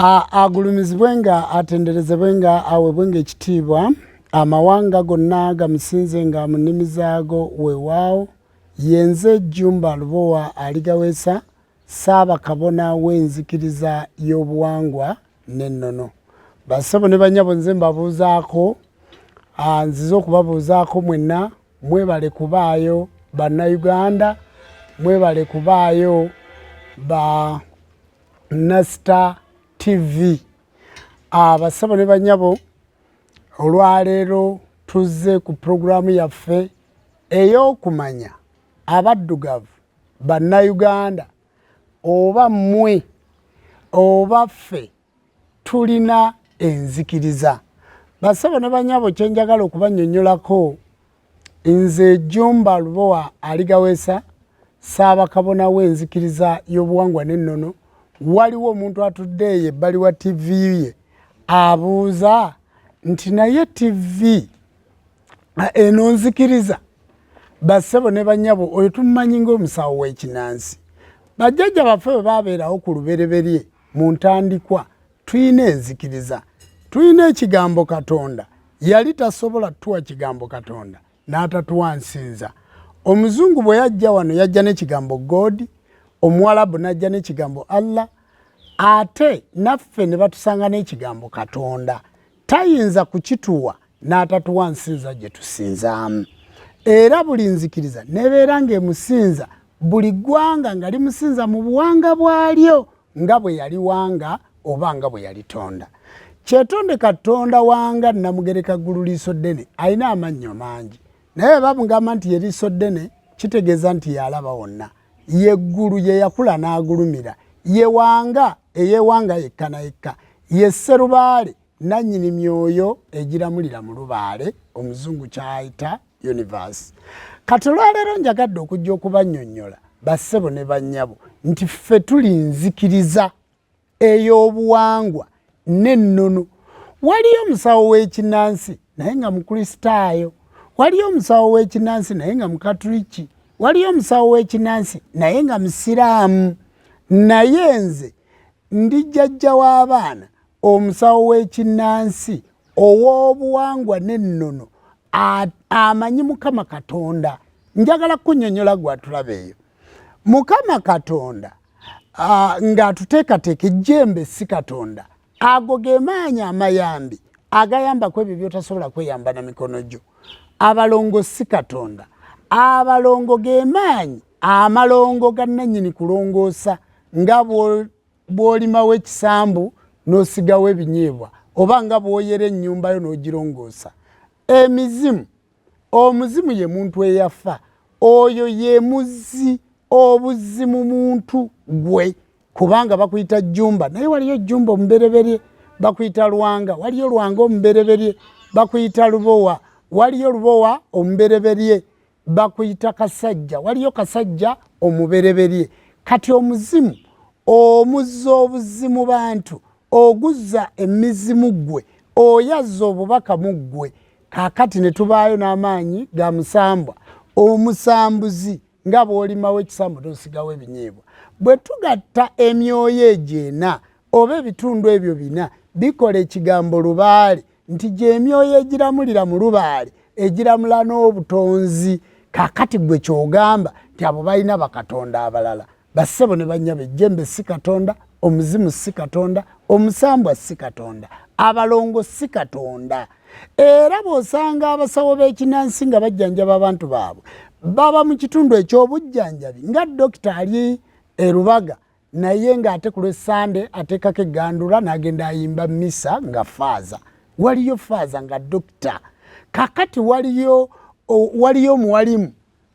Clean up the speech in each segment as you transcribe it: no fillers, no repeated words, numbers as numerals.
Agulumizibwe nga atenderezebwe nga awebwe nga ekitiibwa, amawanga gonna gamusinze nga mu nnimi zaago. Weewaawo, yenze Jjumba Lubowa Aligaweesa, Ssaabakabona w'enzikiriza y'obuwangwa n'ennono. Bassebo ne bannyabo, nze mbabuuzaako, nzize okubabuuzaako mwenna. Mwebale kubaayo Bannayuganda, mwebale kubaayo ba Nasita TV. Abassebo ne bannyabo, olwaleero tuzze ku pulogulaamu yaffe ey'okumanya abaddugavu Bannayuganda oba mmwe oba ffe tulina enzikiriza. Bassebo ne bannyabo, kye njagala okubannyonnyolako, nze Jjumba Lubowa Aligaweesa, Ssaabakabona w'enzikiriza y'obuwangwa n'ennono. Waliwo omuntu atudde eyo ebbali wa TV ye abuuza nti naye TV eno nzikiriza? Bassebo ne bannyabo, oyo tumumanyi ng'omusawo w'ekinansi. Bajjajja baffe bwe babeerawo ku lubereberye mu ntandikwa, tulina enzikiriza, tulina ekigambo Katonda. Yali tasobola tuwa kigambo Katonda n'atatuwa nsinza. Omuzungu bwe yajja wano yajja n'ekigambo God, Omuwalabu n'ajja n'ekigambo Allah, ate naffe ne batusanga n'ekigambo Katonda. Tayinza kukituwa n'atatuwa nsinza gye tusinzaamu. Era buli nzikiriza nebeera ng'emusinza, buli ggwanga nga limusinza mu buwanga bwalyo nga bwe yaliwanga oba nga bwe yalitonda. Kyetonde Katonda wanga Namugereka Ggulu Liiso Ddene, alina amannyo mangi, naye bamugamba nti ye Liiso Ddene, kitegeeza nti yalaba wonna, ye ggulu, ye yakula n'agulumira, ye wanga eyewanga yekka na yekka, ye Sserubaale nannyini myoyo egiramulira mu lubaale, omuzungu kyayita universe. Kati olwaleero njagadde okujja okubannyonnyola, bassebo ne bannyabo, nti ffe tuli nzikiriza ey'obuwangwa n'ennono. Waliyo omusawo w'ekinansi naye nga Mukristaayo, waliyo omusawo w'ekinansi naye nga Mukatuliki, waliyo omusawo w'ekinansi naye nga Musiraamu, naye nze ndi jjajja w'abaana, omusawo w'ekinnansi ow'obuwangwa n'ennono amanyi Mukama Katonda. Njagala kukunnyonnyola gwe atulaba eyo. Mukama Katonda ng'atuteekateeka, ejjembe si Katonda. Ago ge maanyi amayambi agayambako ebyo by'otasobola kweyamba na mikono gyo. Abalongo si Katonda. Abalongo ge maanyi amalongo ga nnannyini kulongoosa, nga bw'olimawo ekisambu n'osigawo ebinyeebwa, oba nga bw'oyera ennyumba yo n'ogirongoosa. Emizimu, omuzimu ye muntu eyafa, oyo ye muzzi obuzzi mu muntu gwe, kubanga bakuyita Jjumba naye waliyo Jjumba omubereberye, bakuyita Lwanga, waliyo Lwanga omubereberye, bakuyita Lubowa, waliyo Lubowa omubereberye, bakuyita Kasajja, waliyo Kasajja omubereberye. Kati omuzimu omuzza obuzzi mu bantu, oguzza emizimu ggwe oyazza obubaka mu ggwe. Kaakati ne tubaayo n'amaanyi ga musambwa omusambuzi, nga bw'olimawo ekisambu n'osigawo ebinyeebwa. Bwe tugatta emyoyo egyo ena oba ebitundu ebyo bina, bikola ekigambo lubaale, nti gy'emyoyo egiramulira mu lubaale, egiramula n'obutonzi. Kaakati gwe ky'ogamba nti abo balina bakatonda abalala. Bassebo ne bannyabo, ejjembe si Katonda, omuzimu si Katonda, omusambwa si Katonda, abalongo si Katonda. Era bw'osanga abasawo b'ekinansi nga bajjanjaba abantu baabwe, baba mu kitundu eky'obujjanjabi, nga dokita ali e Rubaga naye ng'ate ku lw'Essande ateekako eggandula n'agenda ayimba misa nga faaza. Waliyo faaza nga dokita. Kakati waliyo omuwalimu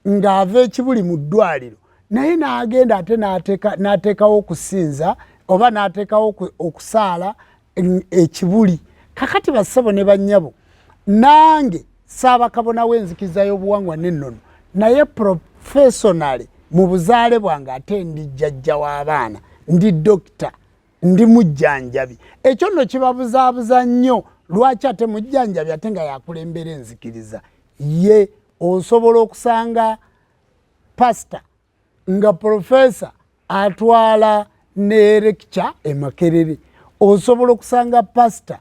ng'ava ekibuli mu ddwaliro naye n'agenda ate n'ateekawo okusinza oba n'ateekawo okusaala ekibuli. Kakati bassebo ne bannyabo, nange Ssaabakabona w'enzikiriza y'obuwangwa n'ennono, naye professionally mu buzaale bwange ate ndi jjajja w'abaana, ndi dokita, ndi mujjanjabi. Ekyo nno kibabuzaabuza nnyo, lwaki ate mujjanjabi ate nga yakulembera enzikiriza ye? Osobola okusanga pasita nga profesa atwala ne lecture e Makerere. Osobola okusanga pasita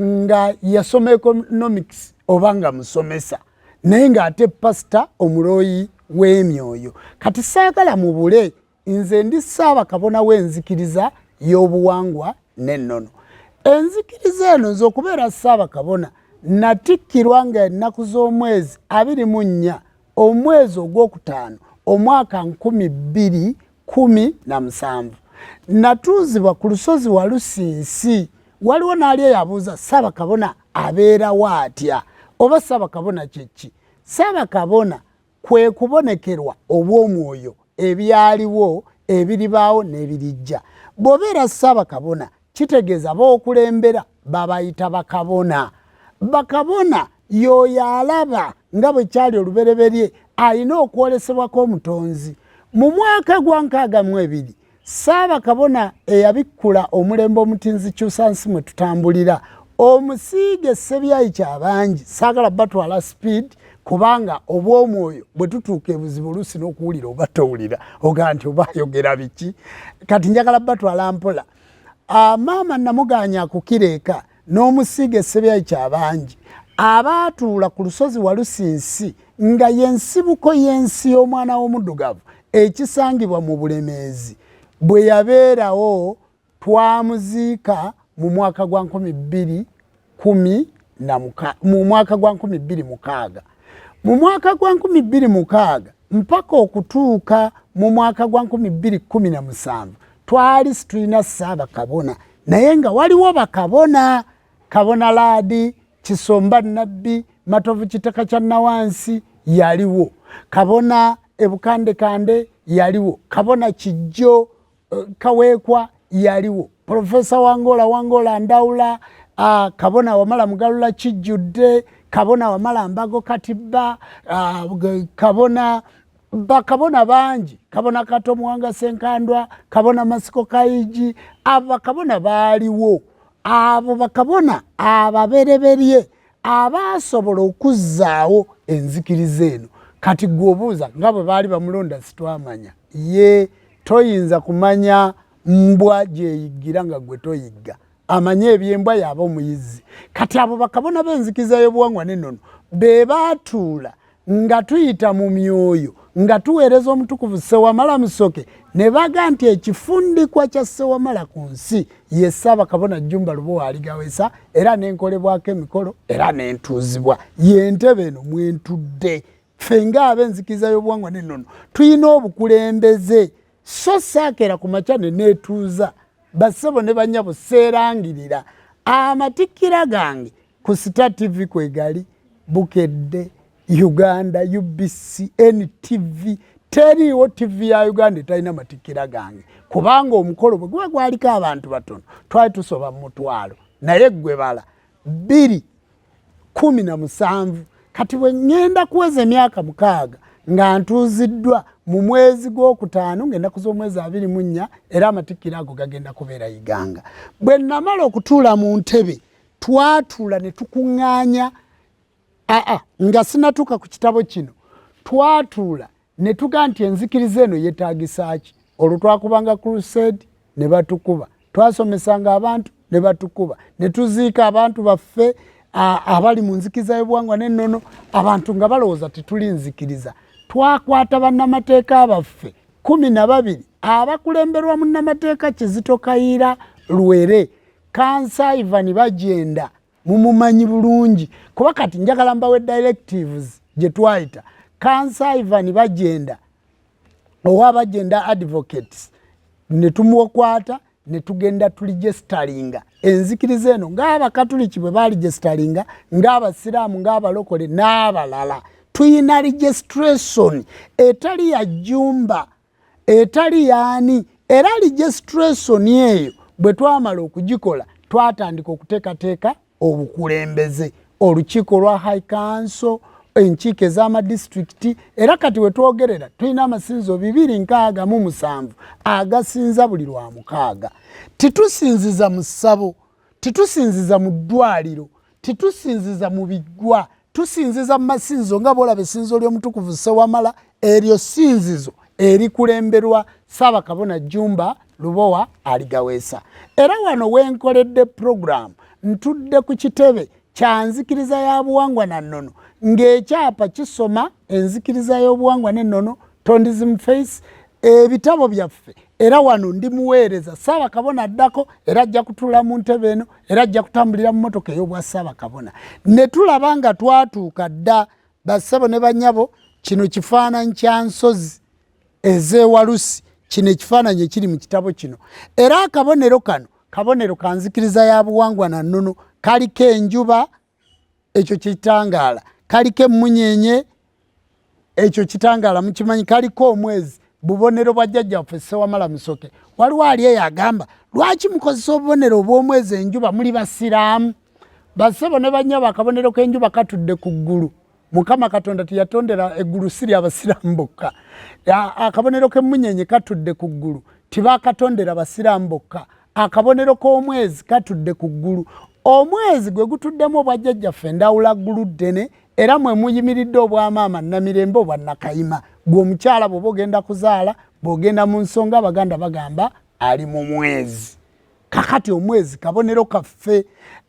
nga yasoma economics oba nga musomesa, naye ng'ate pasita omulooyi w'emyoyo. Kati saagala mubule, nze ndi Ssaabakabona w'enzikiriza y'obuwangwa n'ennono. Enzikiriza eno, nze okubeera Ssaabakabona natikkirwa nga ennaku z'omwezi 24, omwezi ogwokutaano, omwaka 2017. Natuuzibwa ku lusozi Walusinsi. Waliwo n'ali eyabuuza, Ssaabakabona abeerawo atya, oba Ssaabakabona kyeki? Ssaabakabona kwe kubonekerwa obw'omwoyo ebyaliwo, ebiribaawo n'ebirijja. Bw'obeera Ssaabakabona, kitegeeza b'okulembera babayita bakabona. Bakabona y'oyo alaba nga bwe kyali olubereberye, alina okwolesebwa kw'Omutonzi. Mu mwaka gwa 62, Ssaabakabona eyabikkula omulembe omutinzi kyusansi mwe tutambulira, omusiige Ssebyayi Kyabangi. Saagala batwala speed, kubanga obw'omwoyo bwe tutuuka ebuzibu oluusi n'okuwulira oba towulira, ogaa nti oba ayogera biki. Kati njagala batwala mpola. Maama namuganya akukireeka n'omusiiga Essebyayi Kyabangi abaatuula ku lusozi Walusinsi, nga yensibuko y'ensi y'omwana w'omuddugavu, ekisangibwa mu Bulemeezi. Bwe yabeerawo, twamuziika mu mwaka gwa 2010, mu mwaka gwa 2006. Mu mwaka gwa 2006 mpaka okutuuka mu mwaka gwa 2017 twali situlina Ssaabakabona, naye nga waliwo bakabona: Kabona Laadi Kisomba, Nabbi Matovu, Kitaka kya Nawansi yaliwo, Kabona Ebukandekande yaliwo, Kabona Kijjo Kaweekwa yaliwo, Profesa Wangola, Wangola Ndawula, Kabona Wamala Mugalula Kijjudde, Kabona Wamala Mbago Katibba, Kabona, bakabona bangi, Kabona Kato Muwanga Senkandwa, Kabona Masiko Kaiji. Abo bakabona baaliwo. Abo bakabona ababereberye abaasobola okuzzaawo enzikiriza eno. Kati gwe obuuza nga bwe baali bamulonda, sitwamanya ye. Toyinza kumanya mbwa gyeyiggira nga gwe toyigga. Amanye ebyembwa yaba omuyizi. Kati abo bakabona b'enzikiriza y'obuwangwa n'ennono be baatuula nga tuyita mu myoyo, nga tuweereza omutukuvu Ssewamala Musoke, ne baga nti ekifundikwa kya Ssewamala ku nsi ye Ssaabakabona Jjumba Lubowa Aligawesa, era nenkolebwako emikolo era nentuuzibwa. Yentebe eno mwentudde. Ffe ng'ab'enzikiriza y'obuwangwa n'ennono tulina obukulembeze, so saakeera ku makya ne neetuuza. Bassebo ne bannyabo, seerangirira. Amatikkira gange ku Star TV kwegali, Bukedde Uganda, UBC, NTV, teriiwo TV ya Uganda etalina matikkira gange, kubanga omukolo bwe guba gwaliko abantu batono twali tusoba mu mutwalo, naye gwe bala 2017. Kati bwe ŋŋenda kuweza emyaka 6 nga ntuuziddwa mu mwezi gwokutaano, ng'ennaku z'omwezi 24, era amatikkira ago gagenda kubeera Iganga. Bwe namala okutuula mu ntebe, twatuula ne tukuŋŋaanya. Aa, nga sinatuuka ku kitabo kino, twatuula ne tugaa nti enzikiriza eno yeetagisa ki? Olwo twakubanga crusade ne batukuba, twasomesanga abantu ne batukuba, ne tuziika abantu baffe abali mu nzikiriza y'obuwangwa n'ennono, abantu nga balowooza tetuli nzikiriza. Twakwata bannamateeka baffe 12 abakulemberwa munnamateeka Kizito Kayiira Lwere. Kansa Ivan Bagenda mumumanyi bulungi, kuba kati njagala mbawe directives gye twayita. Kansa Ivan Bagenda owa Bagenda Advocates, ne tumukwata ne tugenda turegisteringa enzikiriza eno ng'Abakatuliki bwe baregisteringa, ng'Abasiraamu, ng'Abalokole n'abalala. Tuyina registration etali ya jjumba, etali yaani. Era registration eyo bwe twamala okugikola, twatandika okuteekateeka obukulembeze, olukiiko lwa High Council, enkiiko ez'amadisitulikiti. Era kati we twogerera tulina amasinzo 267 agasinza buli lwa mukaaga. Titusinziza mu ssabo, titusinziza mu ddwaliro, titusinziza mu biggwa, tusinziza mu masinzizo nga bwolaba essinzizo ly'omutukuvu Ssewamala. Eryo sinzizo. Erikulemberwa Ssaabakabona Jjumba Lubowa Aligaweesa. Era wano wenkoledde pulogulaamu ntudde ku kitebe kya nzikiriza ya buwangwa na nnono, ng'ekyapa kisoma enzikiriza y'obuwangwa n'ennono, Tondism Face, ebitabo byaffe. Era wano ndi muweereza Ssaabakabona addako, era ajja kutuula mu ntebe eno, era ajja kutambulira mu mmotoka ey'obwa Ssaabakabona. Ne tulaba nga twatuuka dda. Bassebo ne bannyabo, kino kifaananyi kya nsozi ez'ewalusi, kino ekifaananyi ekiri mu kitabo kino. Era akabonero kano kabonero ka nzikiriza ya buwangwa na nnono. Kaliko enjuba, ekyo kitangaala, kaliko emmunyenye, ekyo kitangaala mukimanyi, kaliko omwezi, bubonero bwa jjajjaffe Ssewamala Musoke. Waliwo ali eyo agamba, lwaki mukozesa obubonero obw'omwezi, enjuba, muli basiraamu? Bassebo ne bannyabo, akabonero k'enjuba katudde ku ggulu. Mukama Katonda teyatondera eggulu si lyabasiraamu bokka. Akabonero k'emmunyenye katudde ku ggulu, tibakatondera basiraamu bokka. Akabonero k'omwezi katudde ku ggulu. Omwezi gwe gutuddemu obwajjajjaffe Ndawula Ggulu Ddene, era mwe muyimiridde obwamaama Namirembe obwa Nakayima. Gwe omukyala bw'oba ogenda kuzaala, bw'ogenda mu nsonga, Abaganda bagamba ali mu mwezi. Kakati omwezi kabonero kaffe.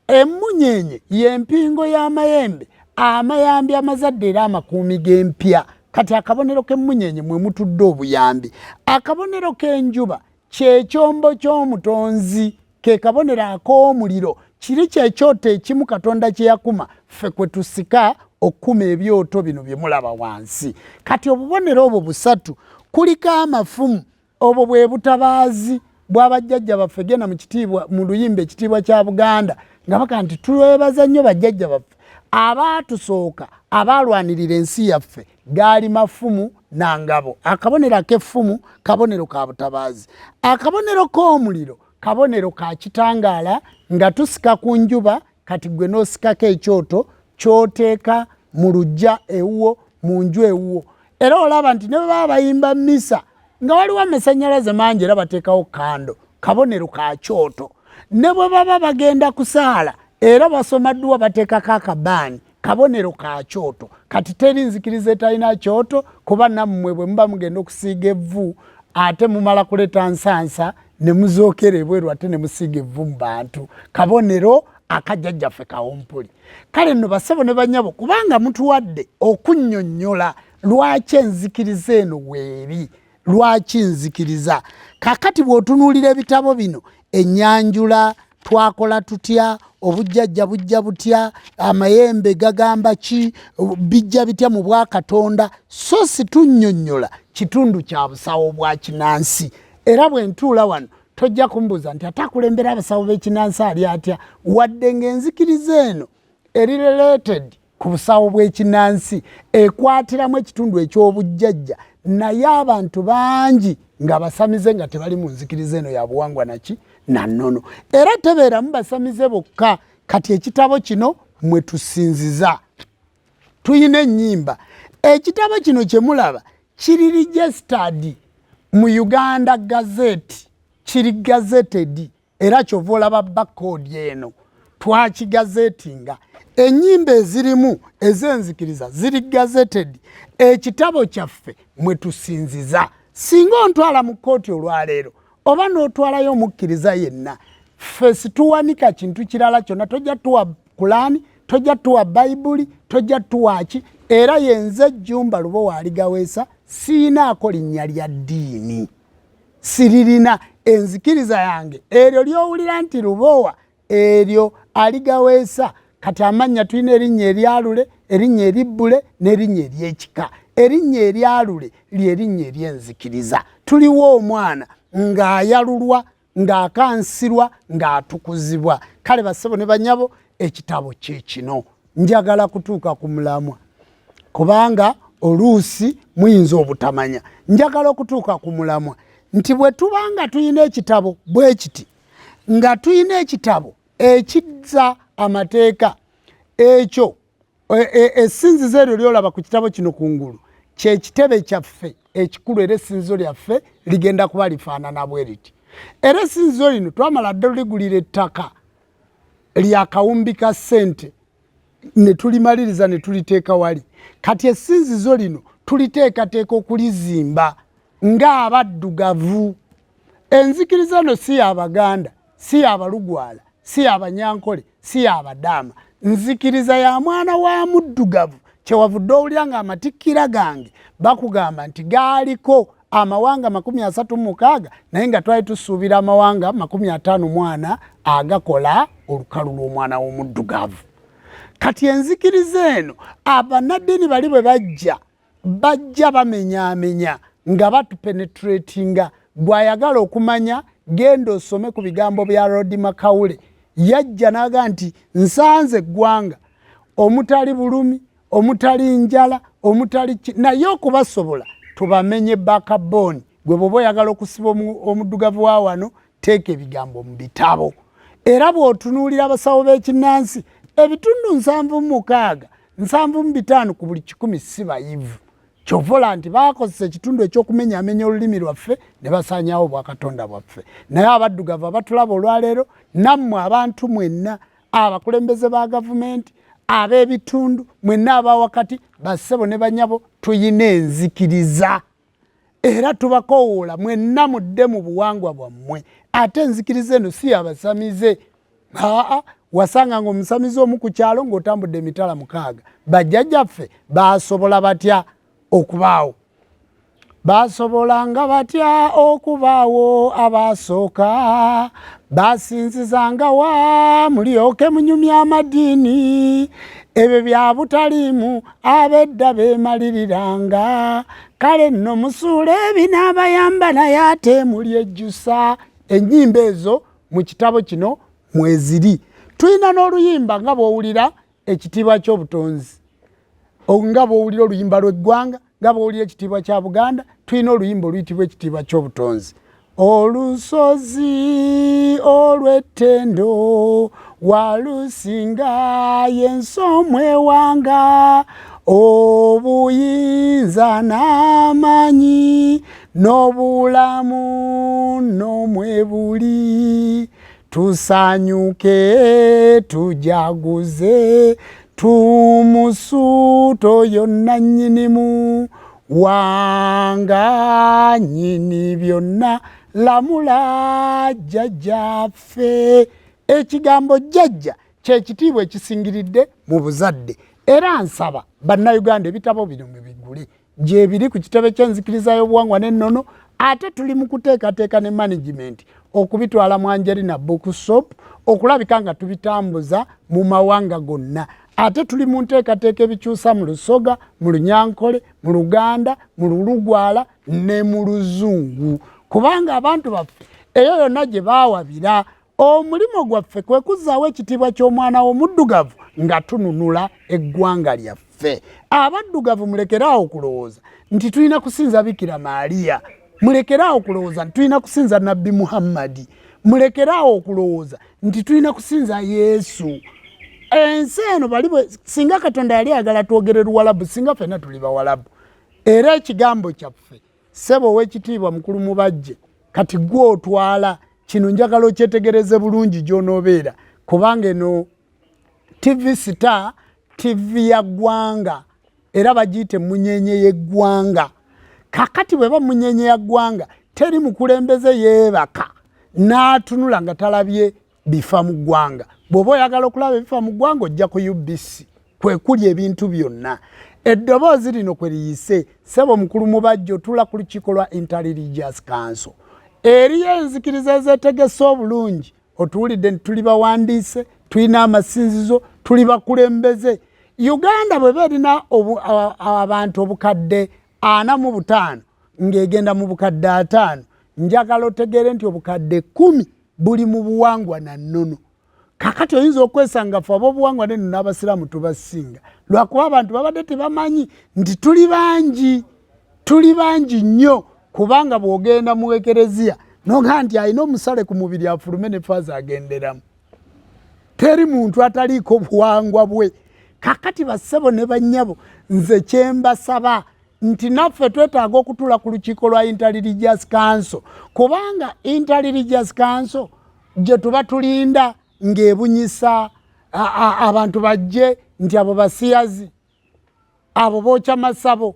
Emmunyenye y'empingo y'amayembe amayambi amazadde era amakuumi g'empya. Kati akabonero k'emmunyenye mwe mutudde obuyambi. Akabonero k'enjuba kyekyombo ky'omutonzi, ke kabonero ak'omuliro. Kiri kyekyoto ekimu Katonda kye yakuma, ffe kwe tusika okukuma ebyoto bino bye mulaba wansi. Kati obubonero obwo busatu kuliko amafumu. Obwo bwe butabaazi bw'abajjajja baffe. Genda mu kitiibwa, mu luyimba Ekitiibwa kya Buganda, nga baga nti twebaza nnyo bajjajja baffe abaatusooka, abaalwanirira ensi yaffe. Gaali mafumu na ngabo. Akabonero ak'effumu kabonero ka butabaazi. Akabonero k'omuliro kabonero ka kitangaala, nga tusika ku njuba. Kati gwe n'osikako ekyoto ky'oteeka mu luggya ewuwo, mu nju ewuwo. Era olaba nti ne bwe baba bayimba misa nga waliwo amasannyalaze mangi, era bateekawo kando, kabonero ka kyoto. Ne bwe baba bagenda kusaala era basoma dduwa, bateekako akabaani, kabonero ka kyoto. Kati teri nzikiriza etalina kyoto, kuba nammwe bwe muba mugenda okusiiga evvu, ate mumala kuleeta nsansa ne muzookera ebweru, ate ne musiiga evvu mu bantu, kabonero akajjajjaffe Kawumpuli. Kale nno basebo ne banyabo, kubanga mutuwadde okunnyonnyola lwaki enzikiriza eno weeri, lwaki nzikiriza. Kakati bw'otunuulira ebitabo bino, ennyanjula, twakola tutya, obujjajja bujja butya, amayembe gagamba ki, bijja bitya mu bwakatonda, so si tunnyonnyola kitundu kya busawo bwa kinansi. Era bwe ntuula wano tojja kumbuuza nti ate akulembera abasawo b'ekinansi ali atya, wadde ng'enzikiriza eno eri related ku busawo bw'ekinansi, ekwatiramu ekitundu eky'obujjajja, naye abantu bangi nga basamize nga tebali mu nzikiriza eno ya buwangwa naki na nnono, era tebeeramu basamize bokka. Kati ekitabo kino mwe tusinziza, tuyina ennyimba. Ekitabo kino kye mulaba kiri registered mu Uganda Gazette, kiri gazetted, era kyova olaba barcode eno twakigazetinga. Ennyimba ezirimu ez'enzikiriza ziri gazetted. Ekitabo kyaffe mwe tusinziza. Singa ontwala mu kkooti olwaleero oba n'otwalayo omukkiriza yenna, ffe situwanika kintu kirala kyonna. Tojja tuwa Kulaani, tojja tuwa Bayibuli, tojja tuwa ki. Era yenze Jjumba Lubowa Aligaweesa, siinaako linnya lya ddiini, siririna. Enzikiriza yange eryo ly'owulira nti Lubowa, eryo Aligaweesa. Kati amannya tulina erinnya eryalule, erinnya eribbule n'erinnya ery'ekika. Erinnya eryalule ly'erinnya ery'enzikiriza. Tuliwo omwana ng'ayalulwa, ng'akansirwa, ng'atukuzibwa. Kale bassebo ne banyabo, ekitabo kye kino. Njagala kutuuka ku mulamwa, kubanga oluusi muyinza obutamanya. Njagala okutuuka ku mulamwa nti bwe tuba nga tulina ekitabo bwe kiti, nga tulina ekitabo ekizza amateeka, ekyo essinzizo eryo lyolaba ku kitabo kino kungulu kyekitebe kyaffe ekikulu, era essinzizo lyaffe ligenda kuba lifaanana bwe riti. Era essinzizo lino twamala dda oligulira ettaka lya kawumbi ka ssente, ne tulimaliriza ne tuliteeka wali. Kati essinzizo lino tuliteekateeka okulizimba. Ng'abaddugavu, enzikiriza eno si y'Abaganda, si y'Abalugwala, si y'Abanyankole, si y'Abadaama, nzikiriza ya mwana wa muddugavu. Kyewavudde owulira nga amatikkira gange bakugamba nti gaaliko amawanga 36, naye nga twali tusuubira amawanga 54 agakola olukalu lw'omwana w'omuddugavu. Kati enzikiriza eno, abannaddiini bali bwe bajja, bajja bamenyaamenya nga batupenetratinga. Gwayagala okumanya, genda osome ku bigambo bya Lord Macaulay. Yajja n'aga nti, "Nsanze eggwanga omutali bulumi, omutali njala, omutali, naye okubasobola tubamenye backbone." Gwe bw'oba oyagala okusiba omuddugavu wa wano, teeka ebigambo mu bitabo. Era bw'otunuulira abasawo b'ekinnansi, ebitundu 76, 75 ku buli 100 si bayivu. Kyovola nti bakozesa ekitundu ekyokumenyaamenya olulimi lwaffe ne basaanyawo obwakatonda bwaffe. Naye abaddugavu abatulaba olwaleero, nammwe abantu mwenna abakulembeze ba gavumenti, ab'ebitundu mwenna abawakati, bassebo ne banyabo, tuyina enzikiriza era tubakowoola mwenna mudde mu buwangwa bwammwe. Ate enzikiriza eno si yabasamize. Aa, wasanga nga omusamize omu ku kyalo ng'otambudde emitala 6. Bajjajjaffe basobola batya okubaawo? Basobolanga batya okubaawo? Abasooka basinzizanga wa? Mulyoke munyumya amadiini, ebyo bya butaliimu. Ab'edda beemaliriranga. Kale nno musuule ebinaabayamba, naye ate mulyejjusa. Ennyimba ezo mu kitabo kino mweziri. Tulina n'oluyimba nga bw'owulira ekitiibwa ky'obutonzi, nga bw'owulira oluyimba lw'eggwanga, nga bw'owulira ekitiibwa kya Buganda, tulina oluyimba oluyitibwa Ekitiibwa ky'Obutonzi. Olusozi olw'ettendo walusinga yensomwewanga, obuyinza n'amaanyi n'obulamu n'omwebuli. Tusanyuke, tujaguze, tumusuuto yonna nnyinimu wanga nnyini byonna. Lamula jjajjaffe. Ekigambo jjajja kyekitiibwa ekisingiridde mu buzadde. Era nsaba Bannayuganda, ebitabo bino mubigule, gyebiri ku kitebe ky'enzikiriza y'obuwangwa n'ennono. Ate tuli mu kuteekateeka ne management okubitwala mu Angelina Bookshop, okulabika nga tubitambuza mu mawanga gonna. Ate tuli mu nteekateeka ebikyusa mu Lusoga, mu Lunyankole, mu Luganda, mu Lulugwala ne mu Luzungu, kubanga abantu baffe eyo yonna gye baawabira. Omulimu gwaffe kwe kuzzaawo ekitiibwa ky'omwana w'omuddugavu nga tununula eggwanga lyaffe. Abaddugavu, mulekeraawo okulowooza nti tulina kusinza Bikira Maaliya, mulekeraawo okulowooza nti tulina kusinza Nabbi Muhammadi, mulekeraawo okulowooza nti tulina kusinza Yesu. Ensi eno bali, singa Katonda yali ayagala twogere Luwalabu, singa ffenna tuli Bawalabu. Era ekigambo kyaffe, ssebo ow'ekitiibwa mukulu Mubajje, kati gwe otwala kino, njagala okyetegereze bulungi gy'onoobeera, kubanga eno TV Star, TV ya ggwanga, era bagiyita emunyenye y'eggwanga. Kakati bweba munyenye ya ggwanga, teri mukulembeze yeebaka n'atunula nga talabye bifa mu ggwanga. Bw'oba oyagala okulaba ebifa mu ggwanga, ojja ku UBC, kwe kuli ebintu byonna. Eddoboozi lino kwe liyise. Ssebo mukulu Mubajja, otuula ku lukiiko lwa Interreligious Council, eriyo enzikiriza ezeetegese obulungi. Otuwulidde nti tuli bawandiise, tulina amasinzizo, tuli bakulembeze. Uganda bweba erina abantu obukadde 45 ng'egenda mu bukadde 50, njagala otegeere nti obukadde 10 buli mu buwangwa na nnono. Kakati oyinza okwesanga fe ab'obuwangwa neno n'abasiraamu tubasinga, lwakuba abantu babadde tebamanyi nti tuli bangi, tuli bangi nnyo. Kubanga bw'ogenda mu ekereziya nogaa nti alina omusale ku mubiri afulume, ne faaza agenderamu, teri muntu ataliiko buwangwa bwe. Kakati bassebo ne bannyabo, nze kyembasaba nti naffe twetaaga okutuula ku lukiiko lwa Interreligious Council, kubanga Interreligious Council gye tuba tulinda ng'ebunyisa abantu bajje nti abo basiyazi, abo bookya masabo.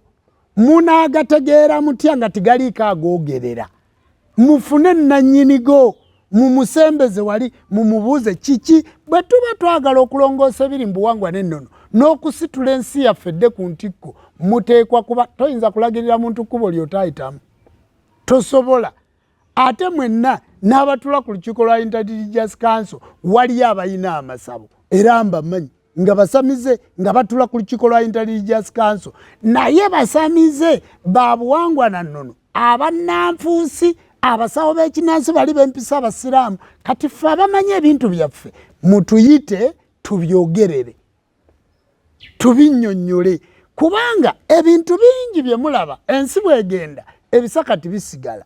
Munaagategeera mutya nga tigaliiko agoogerera? Mufune nnannyinigo, mumusembeze wali, mumubuuze kiki. Bwe tuba twagala okulongoosa ebiri mu buwangwa n'ennono n'okusitula ensi yaffe edde ku ntikko, muteekwa kuba toyinza kulagirira muntu kkubo ly'otaayitamu, tosobola. Ate mwenna n'abatula ku lukiiko lwa Interreligious Council, waliyo abalina amasabo era mbamanyi nga basamize nga batula ku lukiiko lwa Interreligious Council, naye basamize ba buwangwa na nnono, abannanfuusi, abasawo b'ekinansi, bali bempisa abasiraamu. Kati ffe abamanyi ebintu byaffe mutuyite tubyogerere, tubinnyonnyole, kubanga ebintu bingi bye mulaba ensi bwegenda ebisaka tibisigala.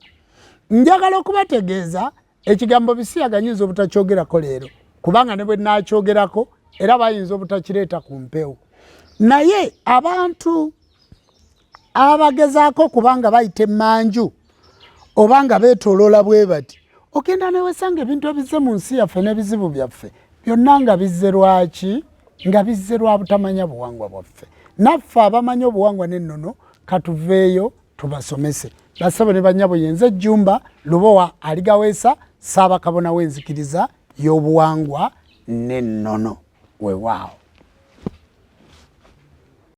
Njagala okubategeeza ekigambo bisiyaga nyinza obutakyogerako leero, kubanga ne bwe naakyogerako era bayinza obutakireeta ku mpewo, naye abantu abagezaako kubanga bayita emmanju oba nga beetoloola bwe bati, ogenda newesanga ebintu ebizze mu nsi yaffe n'ebizibu byaffe byonna nga bizze lwaki? Nga bizze lwa butamanya buwangwa bwaffe. Naffe abamanyi obuwangwa n'ennono katuveeyo tubasomese. Basebo ne banyabo, yenze Jjumba Lubowa Aligaweesa, Ssaabakabona w'enzikiriza y'obuwangwa n'ennono. Weewaawo.